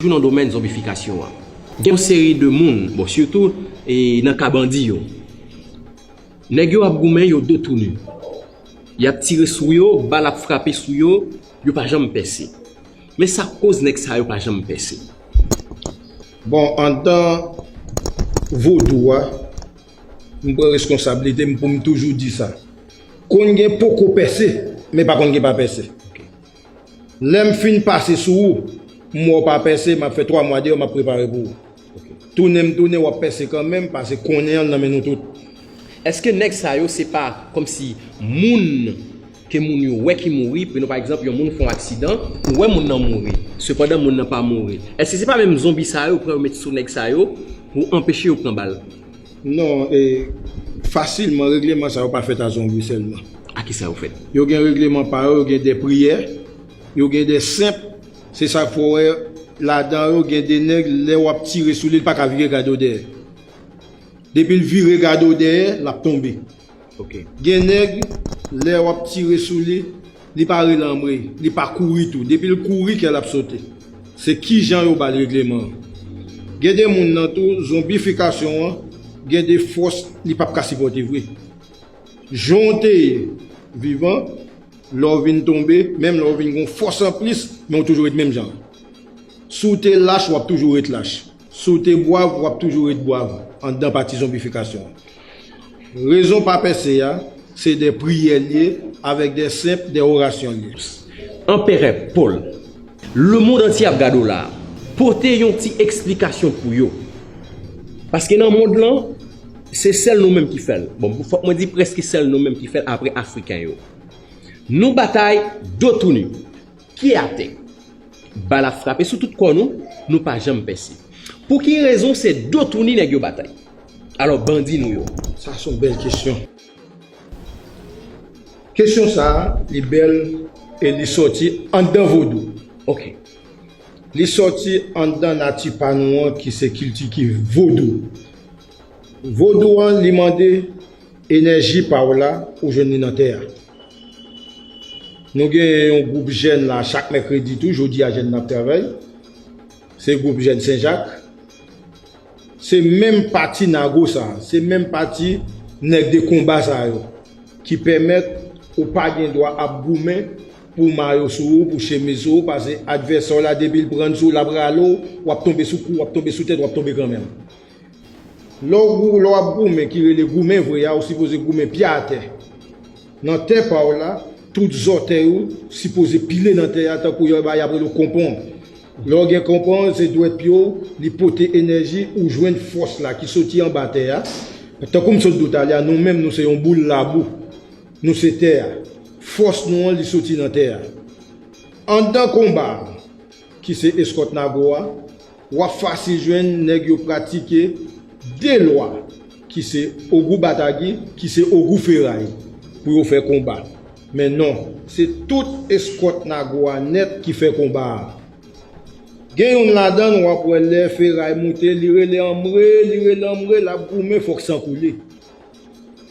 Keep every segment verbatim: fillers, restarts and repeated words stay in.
Toujou nan domèn zonbifikasyon an. Gen yon seri de moun, bon, sitou e nan ka bandi yo. Nèg yo ap goumen, yo do tounen. Y ap tire sou yo, bal ap frape sou yo, yo pa janm pèse. Men sa k koz nèg sa yo pa janm pèse? Bon, anndan vodou a, m pran reskonsablite m pou m toujou di sa. Konn gen poko pèse, men pa konn gen pa pèse. Lè m fin pase sou ou, m wè w pa pèse, m ap fè twa mwa deyò, m ap prepare pou ou. Tounen m tounen, w ap pèse kanmenm, pase konnen an nan men nou tout. Èske nèg sa yo se pa kòmsi moun ke moun yo wè ki mouri? Prenon pa egzanp, yon moun fè yon aksidan, ou wè moun nan mouri, sepandan moun nan pa mouri. Èske se pa menm zonbi sa yo pran yo met sou nèg sa yo pou anpeche yo pran bal? Non, e, fasilman, regleman sa yo pa fèt a zonbi sèlman. A ki sa yo fèt? Yo gen regleman pa yo, yo gen de priyè, yo gen de senp. Se sa k fè w wè ladan yo gen de nèg, lè w ap tire sou li, li pa ka vire gade w dèyè. Depi l vire gade w dèyè, l ap tonbe. Ok. Gen nèg, lè w ap tire sou li, li pa rele anmwe, li pa kouri tou. Depi l kouri, kè l ap sote. Se kijan yo ba l regleman an. Gen de moun nan tou, zonbifikasyon an, gen de fòs li p ap ka sipòte vre. Jan w te ye vivan, lè w vin tonbe, menm lè w vin gen yon fòs anplis, men w toujou ret menm jan an. Si w te lach, w ap toujou ret lach. Si w te bwav, w ap toujou ret bwav anndan pati zonbifikasyon an. Rezon pa pèse a, se de priyè l ye, avèk de senp, de orasyon l ye. Anperè Pòl, lemonn antye ap gade w la, pote yon ti eksplikasyon pou yo. Paske nan mond lan, se sèl nou menm ki fè l. Bon, fòk mwen di prèske sèl nou menm ki fè l apre Afriken yo. Nou batay do tounen, pye atè. Bal ap frape sou tout kò nou, nou pa janm pèse. Pou ki rezon se do tounen nèg yo batay? Alò, bandi nou yo. Sa se yon bèl kesyon. Kesyon sa a, li bèl e li sòti anndan vodou. Ok. Li sòti anndan nati pa nou an ki se kilti ki vodou. Vodou an, li mande enèji pa w la, ou jwenn li nan tè a. Nou gen yon gwoup jèn la chak mèkredi tou, jodi a jèn nan ap travay. Se gwoup jèn Senjak. Se menm pati nago sa, se menm pati nèg de konba sa yo ki pèmèt ou pa gen dwa ap goumen pou mayo sou ou, pou chemiz sou ou, pase advèsè w la depi l pran sou w, l ap rale w, w ap tonbe sou kou, w ap tonbe sou tèt, w ap tonbe kanmenm. Lè w gou- lè w ap goumen ki rele goumen vre a, ou sipoze goumen pye atè. Nan tè pa w la, tout zòtèy ou sipoze pile nan tè a tankou y ap rele w konpon. Lè w gen konpon, se dwèt pye w, li pote enèji, ou jwenn fòs la ki soti anba tè a. Tankou m sot di w talè a, nou menm nou se yon boul labou. Nou se tè a. Fòs nou an, li soti nan tè a. Anndan konba a, ki se eskòt nago a, w ap fasil jwenn nèg yo pratike de lwa, ki se ogou batagi, ki se ogou feray, pou yo fè konba. Men non, se tout eskòt nago a nèt ki fè konba a. Gen youn ladan n, w ap wè lè feray moute, li rele anmwe, li rele anmwe, l ap goumen, fòk san koule.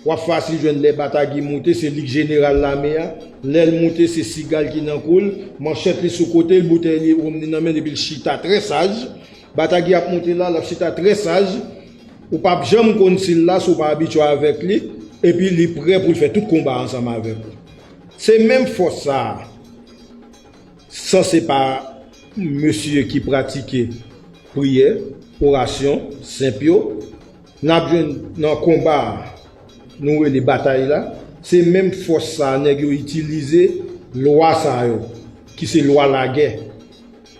W ap fasil jwenn lè batagi moute, se li k jeneral lame a. Lè l moute, se siga l ki nan kou l, manchèt li sou kote l, boutèy li wonm li nan men l, epi l chita trè saj. Batagi ap moute la, l ap chita trè saj. Ou p ap janm konn si l la si w pa abitye avèk li, epi li prè pou l fè tout konba ansanm avèk ou. Se menm fòs sa a. Sanse pa mesye ki pratike priyè, orasyon, senp yo, n ap jwenn nan konba a, nou rele batay la, se menm fòs sa a nèg yo itilize lwa sa yo, ki se lwa lagè,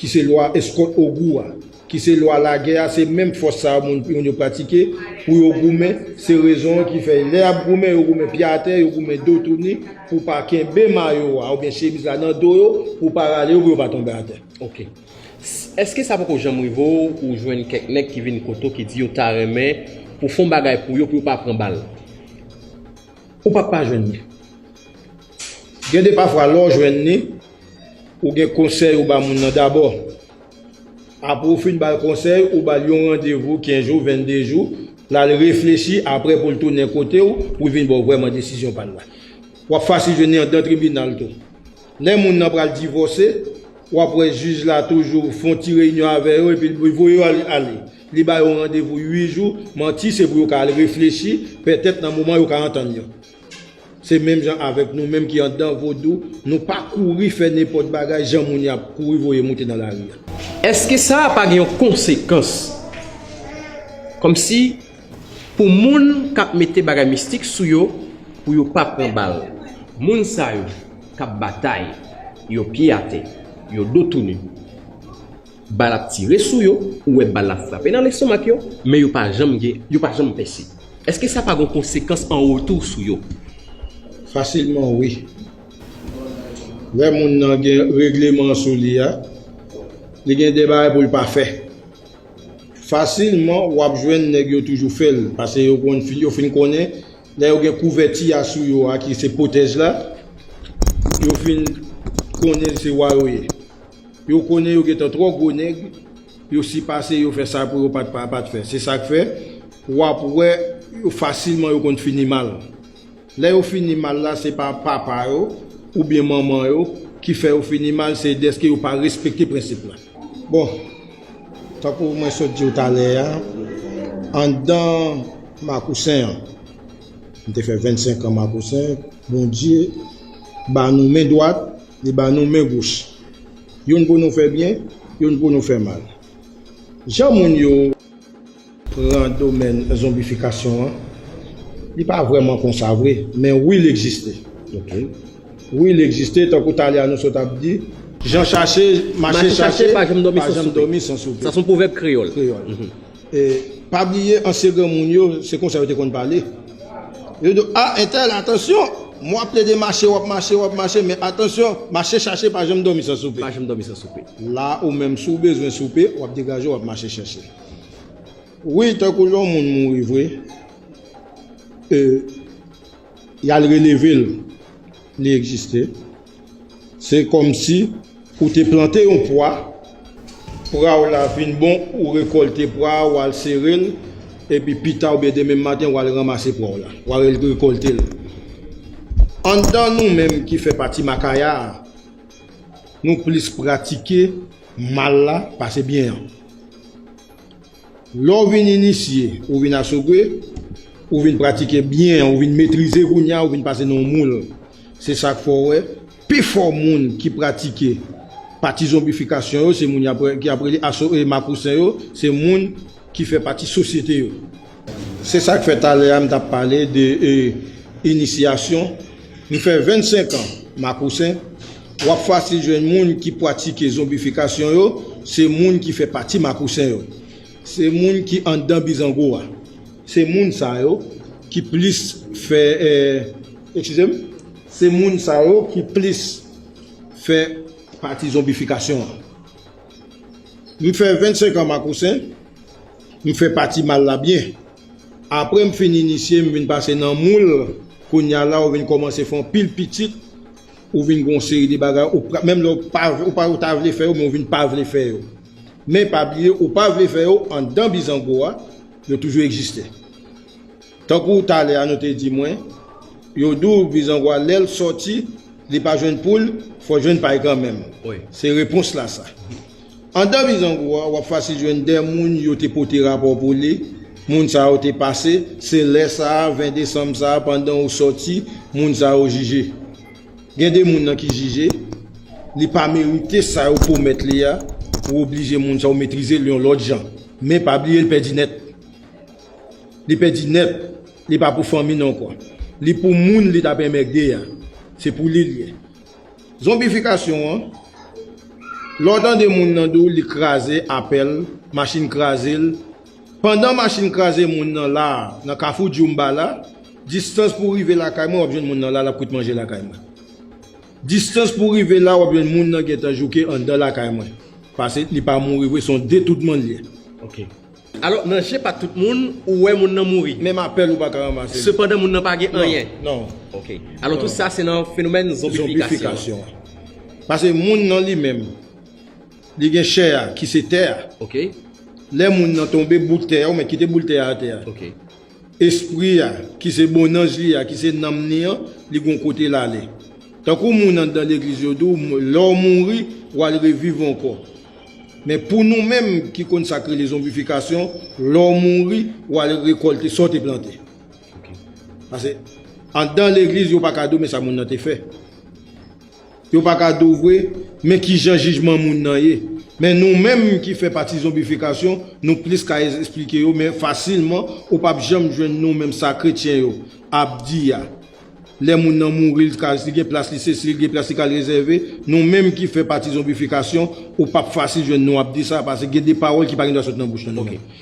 ki se lwa eskòt ogou a, ki se lwa lagè a, se menm fòs sa a moun, moun yo pratike pou yo goumen. Se rezon an ki fè lè y ap goumen, yo goumen pye atè, yo goumen do tounen pou pa kenbe mayo a oubyen chemiz la nan do yo, pou pa rale yo, pou yo pa tonbe atè. Ok. S- Èske sa poko janm rive w, ou jwenn kèk nèg ki vin kote w ki di yo ta renmen pou fè yon bagay pou yo, pou yo pa pran bal? Ou p ap pa jwenn li. Gen de pafwa, lè w jwenn li, ou gen konsèy ou ba moun nan dabò. Apre w fin ba l konsèy, ou ba l yon randevou kenz jou, vennde jou, l al reflechi, apre pou l tounen kote w, pou l vin ba w vrèman desizyon pa l la. W ap fasil jwenn li anndan tribinal tou. Lè moun nan pral divòse, W ap wè jij la toujou fè yon ti reyinyon avè yo epi li voye yo ale. Li ba yo randevou uit jou, manti, se pou yo ka al reflechi, petèt nan moman yo ka antann yo. Se menm jan avèk nou menm ki anndan vodou, nou pa kouri fè nenpòt bagay jan moun y ap kouri voye moute nan lari a. Èske sa a pa gen yon konsekans? Kòmsi pou moun k ap mete bagay mistik sou yo, pou yo pa pran bal. Moun sa yo k ap batay, yo pye atè, yo do tounen. Bal ap tire sou yo, ou wè bal la frape nan lestomak yo, men yo pa janm gen, yo pa janm pèse. Èske sa pa gen konsekans an retou sou yo? Fasilman, wi. Lè moun nan gen regleman sou li a, li gen de bagay pou l pa fè. Fasilman, w ap jwenn nèg yo toujou fè l, paske yo konn fin, yo fin konnen, lè yo gen kouvèti a sou yo a, ki se pwotèj la, yo fin konnen se wa yo ye. Yo konnen yo gentan twò gwo nèg, yo sipase yo fè sa pou yo pa t, pa, pa t fè. Se sa k fè, w ap wè, yo fasilman yo konn fini mal. Lè yo fini mal la, se pa papa yo oubyen manman yo ki fè yo fini mal, se dèske yo pa respekte prensip la. Bon, tankou mwen sot di w talè a, anndan Makousen an, m te fè vennsenk an Makousen, Bondye ba nou men dwat, li ba nou men goch. Youn pou nou fè byen, youn pou nou fè mal. Jan moun yo pran domèn zonbifikasyon an, li pa vrèman konsa vre, men wi, li egziste. Ok. Wi, li egziste, tankou talè a nou sot ap di, jan chache, mache chache, pa janm dòmi san soupe. Sa se yon pwovèb kreyòl. Kreyòl. E pa bliye, ansyen granmoun yo, se konsa yo te konn pale. Yo di, a, entèl, atansyon, mwen ap plede mache, w ap mache, w ap mache, men atansyon, mache chache, pa janm dòmi san soupe. Pa janm dòmi san soupe. La, ou menm, si w bezwen soupe, w ap degaje, w ap mache chache. Wi, tankou lè yon moun mouri vre, e, y al releve l, li egziste. Se kòmsi ou te plante yon pwa, pwa w la vin bon, ou rekòlte pwa a, w al sere l, epi pita oubyen demen maten, w al ranmase pwa w la, w al rekòlte l. Anndan nou menm ki fè pati Makaya a, nou plis pratike mal la pase byen an. Lè w vin inisye, ou vin asogwe, ou vin pratike byen, ou vin metrize kounye a, ou vin pase nan yon moul. Se sa k fè w wè, pifò moun ki pratike pati zonbifikasyon yo, se moun y ap, ki ap rele aso-, e, makousen yo, se moun ki fè pati sosyete yo. Se sa k fè talè a m t ap pale de, e, inisyasyon. M fè vennsenk an makousen. W ap fasil jwenn moun ki pratike zonbifikasyon yo, se moun ki fè pati makousen yo. Se moun ki anndan bizango a. Se moun sa yo ki plis fè, e, eskize m, se moun sa yo ki plis fè pati zonbifikasyon an. M fè vennsenk an makousen, m fè pati mal la byen. Apre m fin inisye, m vin pase nan moul, kounye a la, ou vin kòmanse fè yon pil pitit, ou vin gen yon seri de bagay, ou pra-, menm lè ou pa, ou pa, ou ta vle fè yo, men ou vin pa vle fè yo. Men pa bliye, ou pa vle fè yo anndan bizango a, yo toujou egziste. Tankou talè a nou te di mwen, yo di w bizango a lè l sòti, li pa jwenn poul, fò l jwenn pay kanmenm. Wi. Se repons la sa. Anndan bizango a, w ap fasil jwenn de moun yo te pote rapò pou li, moun sa yo te pase, se lè sa a, ven desanm sa a, pandan ou sòti, moun sa yo jije. Gen de moun nan ki jije, li pa merite sa yo pwomèt li a, ou oblije moun sa yo metrize l yon lòt jan. Men pa bliye l pèdi nèt. Li pèdi nèt, li pa pou fanmi n ankò. Li pou moun li t ap enmègde a. Se pou li l ye. Zonbifikasyon an, lè w tande moun nan di w li kraze apèl, machin kraze l, pandan machin kraze moun nan la, nan kafou Djoumba la, distans pou rive lakay mwen, w ap jwenn moun nan la, l ap kwit manje lakay mwen. Distans pou rive la, w ap jwenn moun nan gentan jouke anndan lakay mwen. Paske li pa mouri vre, se yon detoudman l ye. Ok. Alò, nan je pa tout moun, ou wè moun nan mouri. Menm apèl ou pa ka ranmase li. Sepandan, moun nan pa gen anyen. Non. Ok. Alò, tout sa, se nan fenomèn zonbifikasyon. Zonbifikasyon. Paske moun nan li menm, li gen chè a, ki se tè a. Ok. Lè moun nan tonbe, bout tè a, ou mèt kite bout tè a atè a. Ok. Espri a, ki se bonnanj li a, ki se nanm li an, li gon kote l ale. Tankou moun anndan legliz yo di w, lè w mouri, w al reviv ankò. Men pou nou menm ki konn sa k rele zonbifikasyon, lè w mouri, w al rekòlte sa w te plante. Paske anndan legliz, yo pa ka di w men sa moun nan te fè. Yo pa ka di w vre men ki jan jijman moun nan ye. Men nou menm ki fè pati zonbifikasyon, nou plis ka esplike yo, men fasilman, ou p ap janm jwenn nou menm sa kretyen yo ap di a. Lè moun nan mouri, li ka, li gen plas li sesi, li gen plas li ka rezève. Nou menm ki fè pati zonbifikasyon, ou p ap fasil jwenn nou ap di sa, paske gen de pawòl ki pa gen dwa sot nan bouch nou, nou menm.